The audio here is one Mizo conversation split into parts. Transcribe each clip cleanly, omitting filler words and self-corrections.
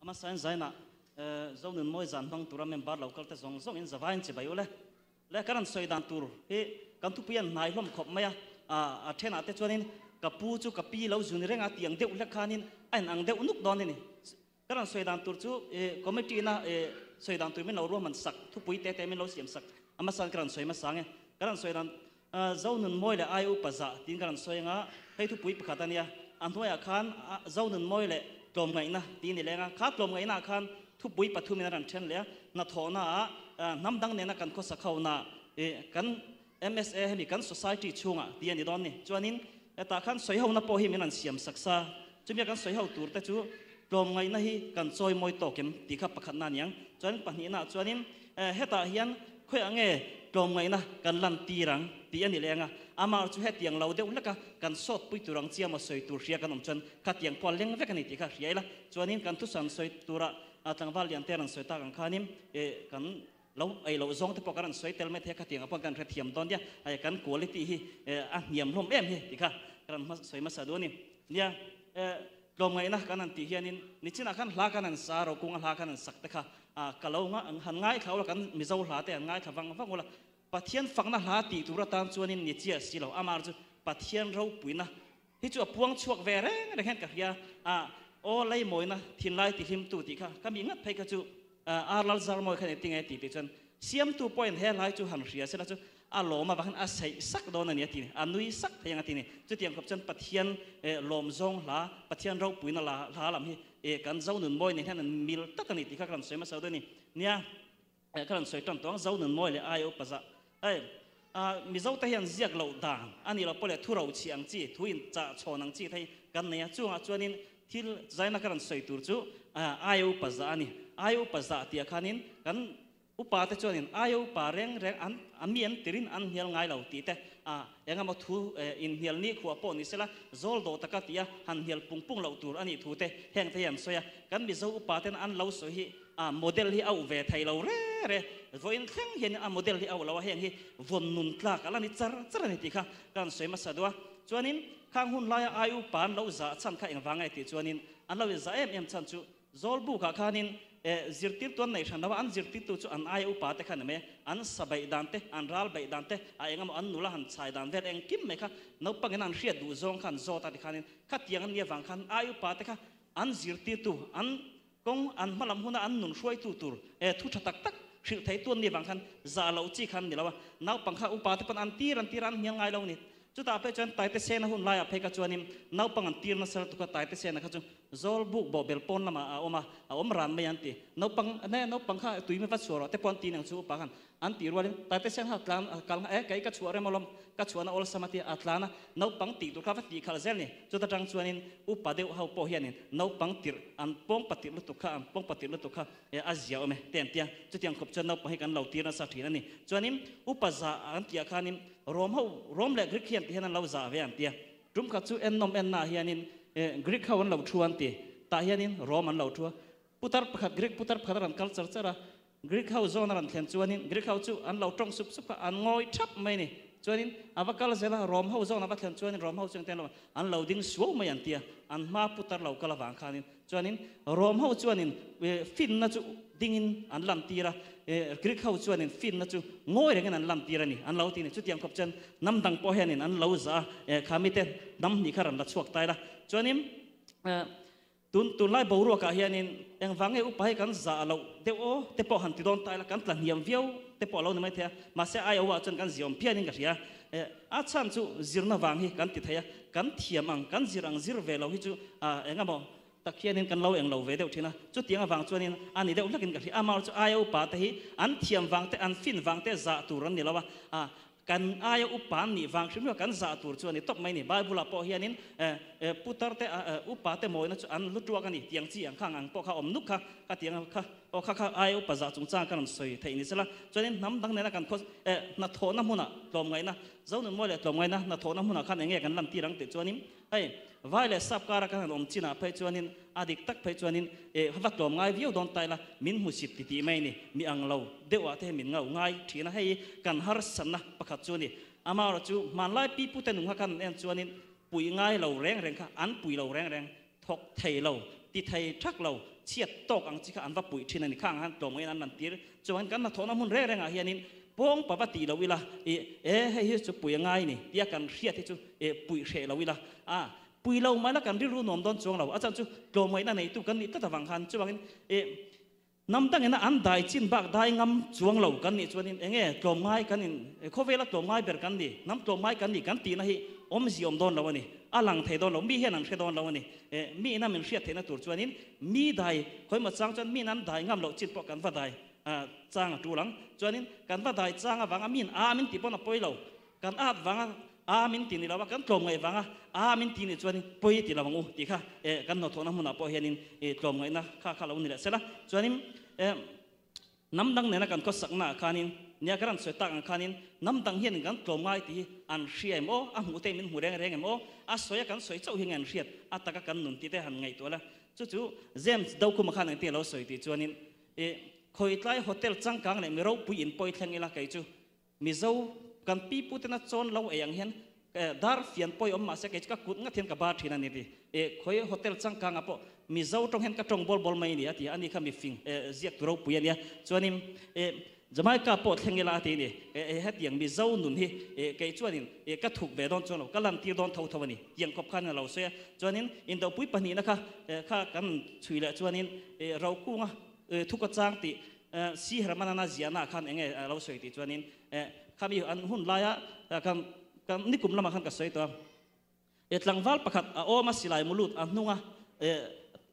Ama sain zainah Zonunmawi zan hmang tura member lo kalte zawng zawngin zavaiin chibai ule. Le ka rawn sawi dan tur hi kan thupui an hnai hlawm khawp mai a, a thenah te chuanin ka pu chu ka pi lo zun reng a tih ang deuh hlek khanin a in ang deuh nuk dawn a ni. Ka rawn sawi dan tur chu committee na sawi dan tur min lo ruahman sak, thupui te te min lo siam sak a hmasa ka rawn sawi hmasa ang e. Ka rawn sawi dan Zonunmawi leh ai upa zah tiin ka rawn sawi ang a, hei thupui pakhat a nia. A hnuaiah khan Zonunmawi leh tlawmngaihna tiin i leng a, kha tlawmngaihnaah khan thupui pathumin a rawn then leh a, hnathawhnaah hnam dang nena kan khawsak honaah kan MSA hemi kan society chhungah tih a ni dawn ni. Chuanin hetah khan sawi hona pawh hi min rawn siam sak sa. Chumia kan sawi ho tur te chu tlawmngaihna hi kan chawi mawi tawk em tih kha pakhatna a ni ang. Chuanin pahnihnaah chuanin hetah hian khawiah nge tlawmngaihna kan lan tir ang tih a ni leng a. Amah chu hetiang lo deuh hlek a kan sawtpui tur ang chiah maw sawi tur hria kan awm chuan khatiang pawh a leng vek a ni tih kha hria ila. Chuanin kan thusawi sawi turah tlangval lian te rawn sawi tak ang khanin kan Lo ei loh zawng te pawh kan rawn sawi tel mai thei a, khatiang ah pawh kan hrethiam dawn nia, hei kan quality hi a hniam hlawm em hi ti kha ka rawn sawi hmasa duh a ni. Nia, tlawmngaihna kan han tih hianin nichinah khan hla kan han sa rokunga hla kan han sak te kha ka lo han ngaithla ula, kan Mizo hla te han ngaithla vang vang ula, Pathian fakna hla tih tur atan chuanin ni chiah si lo, amah chu Pathian ropuina hi chu a puang chhuak ve reng reng hian ka hria a, aw leimawina thinlai tihlimtu tih kha ka mi ngat phei kha chu ar lal zar mawi kha ni tinge tih tih chuan siamtu pawhin he hlai chu han hria sela chu a lawm avangin a seih sak dawn a ni a ti ni, a nui sak thei ang a ti ni. Chutiang khawp chuan Pathian lawm zawng hla, Pathian ropuina hla lam hi kan Zonun mawi nen hian an mil tak a ni tih kha ka rawn sawi hmasa dawn a ni. Nia. Ka rawn sawi tan tawh ang, Zonunmawi leh Aia upa zah. Hei, Mizo te hian ziak loh dan a nih loh pawh leh thu rochhi ang chi, thu in chah chhawn ang chi te hi kan nei a. Chungah chuanin thil zaina ka rawn sawi tur chu Aia upa zah a ni. Aia upa zah tih ah khanin kan upa te chuanin Aia upa reng reng an a mi an tirin an hnial ngai lo tih te, engemaw thu inhnial ni khuah pawh ni sela zawl dawh taka tih a han hnial pung pung loh tur a nih thu te heng te hi an sawi a. Kan Mizo upa ten an lo sawi hi A model hi a uh ve thei lo re re, vawiin thleng hian a model hi a uh lo a, heng hi vawn nun tlak a la ni char char a ni tih kha ka rawn sawi hmasa duh a. Chuanin khang hun laia ai upa an lo zah chhan kha engvang nge tih chuanin an lo inzah em em chhan chu Zawlbukah khanin zirtirtu an neih hran lo a, an zirtirtu chu an aia upa te kha ni mai a, an sa beih dan te, an ral beih dan te, a eng emaw an nula han chhai dan vel engkim mai kha naupangin an hriat duh zawng kha an zawt a tikhanin khatiang an nih avang khan ai upa te kha an zirtirtu an Kawng an hmalam huna an nun hruaitu tur eh thu tha tak tak hrilh thei tu an nih vang khan zah loh chi khan ni lo a, naupang kha upa te pawn an tir an tir a an hnial ngai lo a ni. Chutah phei chuan Taite Sena hun laiah phei kha chuanin naupang an tir nasa lutuk a, Taite Sena kha chu zawl buk bawh bel pawn lamah a awm a, a awm ran mai an ti. Naupang ne naupang kha tui mi va chhuah rawh te pawh an ti nang chu upa khan An tih rualin Taitesian kha a tlan a kal e kei ka chhuah rem alawm, ka chhuahna awlsam a tia a tlan a, naupang tih tur kha va tih khalh zel ni. Chuta tang chuanin upa deuh ho pawh hianin naupang tirh an pawng patirh lutuk kha an pawng patirh lutuk kha e a zia awm e te an tia. Chutiang khawp chuan naupang hi kan lo tir nasa thin a ni. Chuanin upa zah an tihah khanin Rom ho Rom leh Greek hian ti hian an lo zah ve an tia. Tum khat chu ennawm ennaah hianin e Greek ho an lo thu an ti. Tah hianin Rom an lo thu a. Putar pakhat Greek putar pakhat a rawn kal char char a. Greek ho zawn a rawn thlen chuanin Greek ho chu an lo tawng sup sup a, an ngawi thap mai a ni. Chuanin a va kal zel a, Rom ho zawn a va thlen chuanin Rom ho chu engtin an lo an lo ding suau mai an ti a, an hma putar lo kal avang khanin. Chuanin Rom ho chuanin finna chu dingin an lantir a, Greek ho chuanin finna chu ngawi rengin an lantir a ni, an lo ti a ni. Chutiang khawp chuan hnam dang pawh hianin an lo zah a, kha mite hnam hnih kha rawn la chhuak ta ila. Chuanin Tun tunlai boruakah hianin engvang nge upa hi kan zah loh deuh aw te pawh han ti dawn ta ila, kan tla hniam viau te pawh a lo ni mai thei a, mahse Iowa ah chuan kan ziawm phianin ka hria. A chhan chu zirna vang hi kan ti thei a, kan thiam ang, kan zir ang zir ve lo hi chu eng emaw tak hianin kan lo eng lo ve deuh thin a, chutiang avang chuanin a ni deuh hlakin ka hria. Amah chu Iowa upa te hi an thiam vang te, an fin vang te zah tur an ni lo a, Kan aia upa an nih vang hrim hrim a kan zah tur chu a ni tawp mai ni. Bible ah pawh hianin putar te upa te mawina chu an lu tuak a ni tiang chi ang kha ang ang pawh kha awm nuk kha ka ti ang kha aw kha kha aia upa zah chungchang ka rawn sawi theih ni sela. Chuanin hnam dang nena kan khaw hnathawhna hmunah tlawmngaihna Zonunmawi leh tlawmngaihna hnathawhna hmunah khan eng nge kan lantir ang tih chuanin Hei, vai leh sap kara kan han awm chinah phei chuanin a dik tak phei chuanin eh va tlawm ngai viau dawn ta ila, min hmusit ti tih mai ni, mi ang lo deuh ah te hi min ngau ngai thin a, hei kan harsatna pakhat chu a ni. Amaherawh chu hmanlai pi pute nung kha kan en chuanin puih ngai lo reng reng kha an pui lo reng reng, thawk thei lo. ti thei thak lo, chhiat tawk ang chi kha an va puih thin a ni. Khang han tlawmngaiin an lan tir. Chuan kan hnathawhna hmun reng rengah hianin pawng pa va tih lo ila, i e hei hi chu pui a ngai ni tia kan hriat hi chu e puih hreh lo ila, a pui lo mai la kan rilru nuam dawn chuang lo. A chan chu tlawmngaihna neitu kan nih tlat avang khan chuvangin e Hnam dangin a an dai chin bak dai ngam chuang lo kan nih chuanin eng nge tlawmngai kan in khawvela tlawmngai ber kan ni, hnam tlawmngai kan ni kan tihna hi awmzia awm dawn lo a ni, a lang thei dawn lo, mi hian an hre dawn lo a ni. Mi ina min hriat theihna tur chuanin mi dai khawimaw chang chuan mi in an dai ngam loh chin pawh kan va dai chang a tul ang. Chuanin kan va dai chang avanga mi in a min tih pawn a pawi lo. Kan at vanga a min ti ni lo a, kan tlawmngaih vanga a min ti nih chuanin pawi ti lo ang u tih kha eh kan hnawthawhna hmunah pawh hianin eh tlawmngaihna kha kha lo ni leh sela. Chuanin eh hnam dang nena kan khawsakna ah khanin nia ka rawn sawi tak ang khanin hnam dang hianin kan tlawmngai tih hi an hria em aw, a hmuh te min hmu reng reng em aw, a sawi a kan sawi chauh hi nge an hriat, a taka kan nun tih te han ngaihtuah la. Chu chu James Dokhuma khan engtin a lo sawi tih chuanin eh khawitlai hotel changkang leh mi ropui in pawi thleng ila kei chu Mizo kan pi pu tena chawn lo ei ang hian dar fian pawi awm mahse kei chu ka kut ngat hian ka bar thin a ni ti. E khawi hotel changkang ah pawh Mizo tawng hian ka tawng bawl bawl mai a ni a ti a, ani kha mifing ziak tu ropui a nia. Chuanin e Jamaica pawh thleng ila a ti a ni. E hetiang Mizo nun hi e kei chuanin e ka thuk ve dawn chuan lo, ka lantir dawn tho tho a ni. Tiang khawp khan a lo sawi a. Chuanin indopui pahnihna kha kha kan chhui leh chuanin e Rokunga thuka chang tih Si Hermanana ziahna ah khan enge a lo sawi tih chuanin khami an hun laia kan kan nikum lamah khan ka sawi tawh a, e tlangval pakhat a awm a silai mulut a hnunga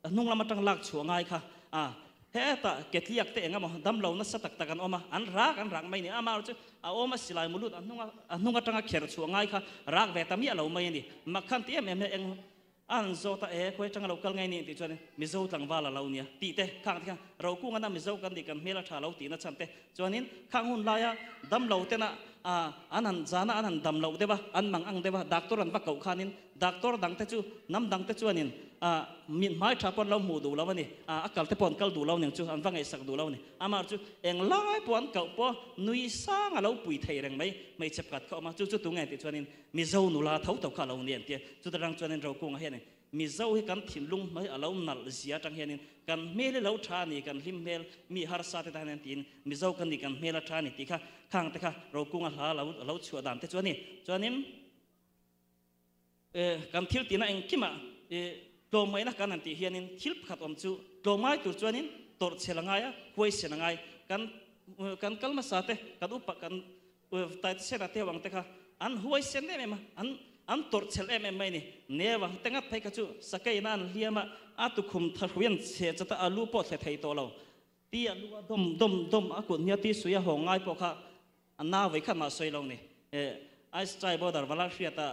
a hnung lam atang lak chhuah ngai kha a hetah ketliak te eng emaw damlo nasa tak tak an awm a, an rak an rak mai a ni. Amaherawh chu a awm a silai mulut a hnunga a hnung atanga kher chhuah ngai kha rak ve ta miah lo mai a ni. Mak khan ti em em hian eng A han zawt a, E, khawi atanga lo kal ngei ni tih chuan Mizo tlangval a lo nia tih te, khang te khan Rokunga Mizo kan nih kan hmel a tha lo tihna chhan te chuanin khang hun laia damlo tena an han zana an han dam loh deuh a, an mang ang deuh a, doctor an va koh khanin doctor dang te chu hnam dang te chuanin mit hmai tha pawh an lo hmuh duh lo a ni, a kal te pawh an kal duh lo ning chu an va ngaihsak duh lo a ni. Amah chu englai pawh an koh pawh nui sang a lo pui thei reng mai, hmeichhe pakhat kha awm a, chu chu tunge tih chuanin Mizo nula tho tho kha a lo ni an ti a, chuta tang chuanin Rokunga hianin Mizo hi kan thinlung hmai a lo nalh zia atang hianin kan hmel hi lo tha a ni, kan hlim hmel mi harsa te tan hian tiin Mizo kan ni kan hmel a tha a ni tih kha khang te kha Rokunga hla lo lo chhuah dan te chu a ni. Chuanin kan thil tihna engkimah tlawmngaihna kan han tih hianin thil pakhat awm chu tlawmngai tur chuanin tawrh chhel a ngai a, huaisen a ngai. Kan kan kal hmasa te kan upa kan Taitesena te ang te kha an huaisen em em a, an an tawrh chhelh em em mai a ni. Neva te ngat phei kha chu sakeina an hliam a, a tukhum thahrui an chhe chat a, a lu pawh thle thei tawh lo. Ti a lu a dawm dawm dawm a kut hnia ti sui a haw ngai pawh kha a na vawi khat mah sawi lo ni. Ice Chai border vala hriat a,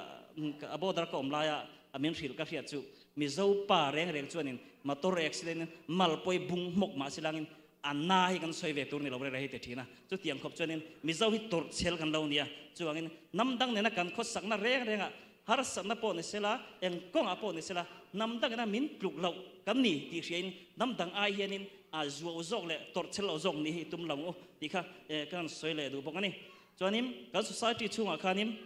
a border ka awm laia a min hrilh ka hriat chu Mizo pa reng reng chuanin motor accident in mal pawi bung hmawk mah silangin A na hi kan sawi ve tur ni lo rere hei ti thin a, chutiang khawp chuanin Mizo hi tawrh chhel kan lo nia, chuvangin hnam dang nena kan khawsakna reng rengah harsatna pawh ni sela, eng kawngah pawh ni sela, hnam dang ina min tluk loh kan ni tih hriain hnam dang ai hianin a zuau zawk leh tawrh chhel loh zawk ni hi tum lo ang u tih kha ka rawn sawi leh duh bawk a ni. Chuanin kan society chhungah khanin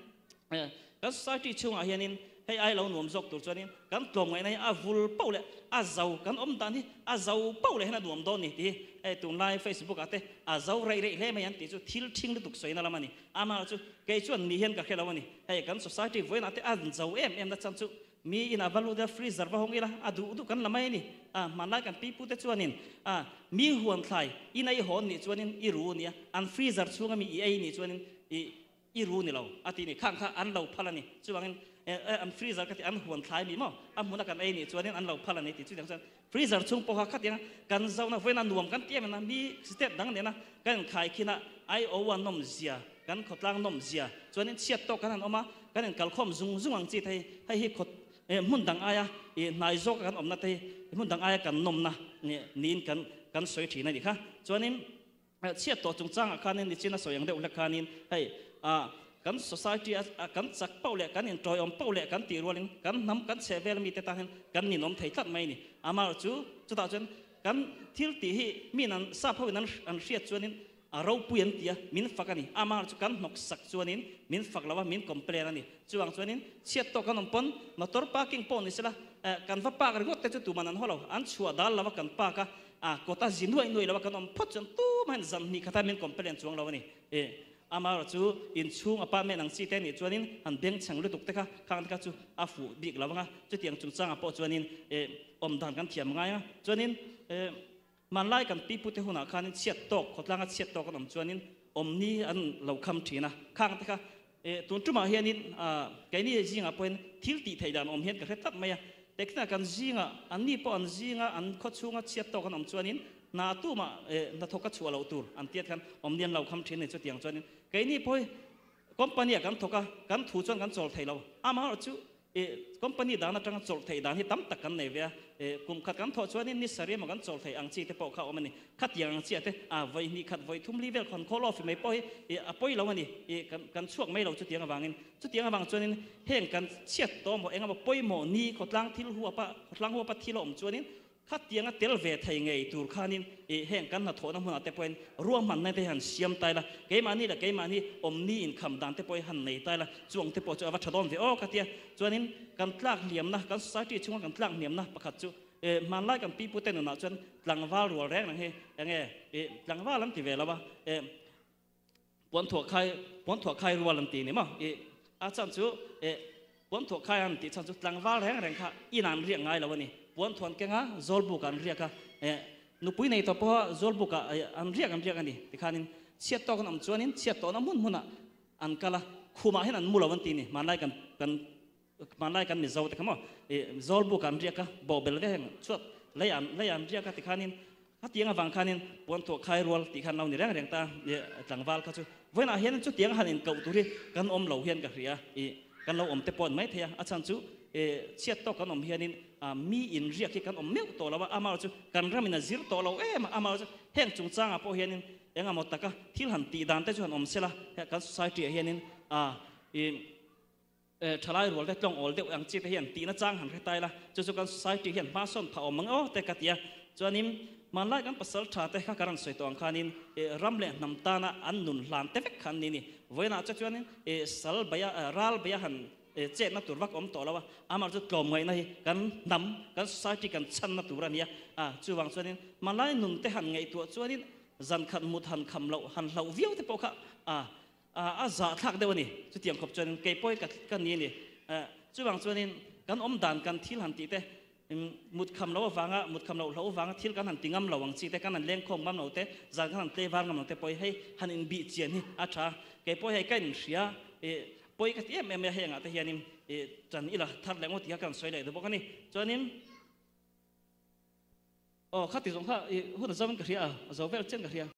Kan society chhungah hianin hei ai lo nuam zawk tur chuanin kan tlawmngaihna hi a vul pauh leh a zo, kan awm dan hi a zo pauh leh hian a nuam dawn ni tih hi hei tunlai Facebook ah te a zo reih reih hle mai an tih chu thil ṭhing lutuk sawina lam a ni. Amaherawhchu kei chuan ni hian ka hre lo a ni. Hei kan society vawiinah te a zo em em na chan chu mi in a va lut ila freezer va hawng ila a duh duh kan la mai a ni. A hmanlai kan pipu te chuanin a mi huan thlai in a i hawn nih chuanin i ru nia, an freezer chhunga mi i ei nih chuanin i I ru ni lo a ti ni khang kha an lo phal a ni. Chuvangin an freezer ka ti an huan thlai mi maw a hmuna kan ei nih chuanin an lo phal a ni ti. Chutiang chuan freezer chhung pawha khatiang kan zona vawiina nuam kan ti em em a, mi state dang nena kan inkhai khin a Iowa nawm zia kan khawtlang nawm zia chuanin chhiat tawk kan han awm a, kan inkalkhawm zung zung ang chi te hi hei hi khawt hmun dang aia hnai zawka kan awmna te hi hmun dang aia kan nawmna niin kan kan sawi thin a nih kha. Chuanin Chhiat tawh chungchangah khanin nichin a sawi ang deuh hlek khanin hei kan society a kan chak pauh leh kan intawiawm pauh leh kan tih rualin kan hnam kan chheh vel mite tan hian kan ninawm thei tlat mai a ni. Amaherawh chu chutah chuan kan thil tih hi min an sap hoin an hriat chuanin a ropui an ti a, min fak a ni. Amaherawh chu kan hnawk sak chuanin min fak lo a, min complain a ni. Chuvang chuanin chhiat tawh kan awm pawn motor parking pawh ni sela. Kan va park ringawt te chu tuman an haw lo, an chhuah dal lova kan park a, a kawta zi nuaih nuaih lova kan awm phawt chuan tumahin zan hnih khatah min complain chuang lo a ni. Amaherawh chu inchhung apartment ang chi te nih chuanin han bengchheng lutuk te kha khang te kha chu a fuh bik lo ang a, chutiang chungchangah pawh chuanin awm dan kan thiam ngai ang a, chuanin hmanlai kan pipute hunah khanin chhiat tawk khawtlanga chhiat tawk an awm chuanin awmni an lo kham thin a, khang te kha tun tumah hianin keini zingah pawhin thil tih theih dan awm hian ka hre tlat mai a, tekna kan zingah anni pawh an zinga an khawchhunga chhiat tawk an awm chuanin Hna tumah hnathawk a chhuah loh tur an tiat khan awmni an lo kham thin a ni. Chutiang chuanin keini pawh hi company ah kan thawk a, kan thu chuan kan chawl thei lo. Amaherawh chu company dan atanga chawlh theih dan hi tam tak kan nei ve a, kum khat kan thawh chuanin ni sarih emaw kan chawl theih ang chi te pawh kha a awm a ni. Khatiang ang chiah te vawi hnih khat vawi thum li vel khawn call off mai pawh hi a pawi lo a ni. Kan chhuak mai lo chutiang avangin. Chutiang avang chuanin heng kan chhiat tawh emaw engemaw pawimawh ni khawtlang thil huapa khawtlang huapa thil a awm chuanin Khatianga tel ve thei ngei tur khanin ih heng kan hnathawhna hmunah te pawhin ruahmanna te han siam tai la, keimahni leh keimahni awmni inkham dan te pawhin han nei tai la, chuang te pawh chu a va tha dawn ve aw ka tia. Chuanin kan tlak hliamna, kan society chhunga kan tlak hniamna pakhat chu ih hmanlai kan pipute nunah chuan tlangval rual reng reng hi enge ih tlangval an ti ve lo a, ih Puan thuah khai, puan thuah khai rual an ti ni maw? I a chhan chu e puan thuah khai an tih chhan chu tlangval reng reng kha in an riak ngai lo a ni. Puan thuan kenga zawlbuk an riak a, e nupui nei tawh pawha zawlbuk ah an riak an riak a ni. Tikhanin chhiat tawk an awm chuanin chhiat tawhna hmun hmunah an kal a, khumah hian an mu lo an ti ni. Hmanlai kan kan hmanlai kan Mizo te kha maw i zawlbuk an riak a, bawhbel ve heng chhuat lei an lei an riak a tikhanin Hetiang avang khanin puan thuah khai rual tih khan lo ni reng reng ta i tlangval kha chu vawiinah hian chutiang han inkoh tur hi kan awm lo hian ka hria i kan lo awm te pawh an mai thei a, a chhan chu i chhiat tawk kan awm hianin mi inriak hi kan awm meuh tawh lo a, amaherawh chu kan ramin a zir tawh lo em a, amaherawh chu heng chungchangah pawh hianin engemaw taka thil han tih dan te chu han awm sela kan society ah hianin i Thalai rual te tlawng awl deuh ang chi te hian tihna chang han hre tai la, chu chu kan society hian hma sawn phah awm ang aw te ka ti a. Chuanin hmanlai kan pasal tha te kha ka rawn sawi tawh ang khanin ram leh hnam tana an nun hlan te vek kha an ni ni. Vawiinah che chuanin sal beia ral beia han chetna tur vak awm tawh lo a, amah chu tlawmngaihna hi kan hnam kan society kan chhanna tur a ni a. Chuvang chuanin hmanlai nun te han ngaihtuah chuanin zan khat mut han kham loh han hlauh viau te pawh kha A zahthlak deuh a ni. Chutiang khawp chuanin kei pawh hi ka ni a ni. Chuvang chuanin kan awm dan kan thil han tih te, mut kham loh avanga, mut kham loh hloh avanga thil kan han ti ngam lo ang chi te, kan han lengkhawm ngam lo te, zan kan han tlei var ngam lo te pawh hi hei han inbih chian hi a tha. Kei pawh hi hei ka inhria, pawi ka ti em em mai a, hei angah te hianin ṭan ila thar leh ngawt tih kha ka han sawi leh duh bawk a ni. Chuanin aw khati zawng kha hun a zo in ka hria a, a zo vel chian ka hria.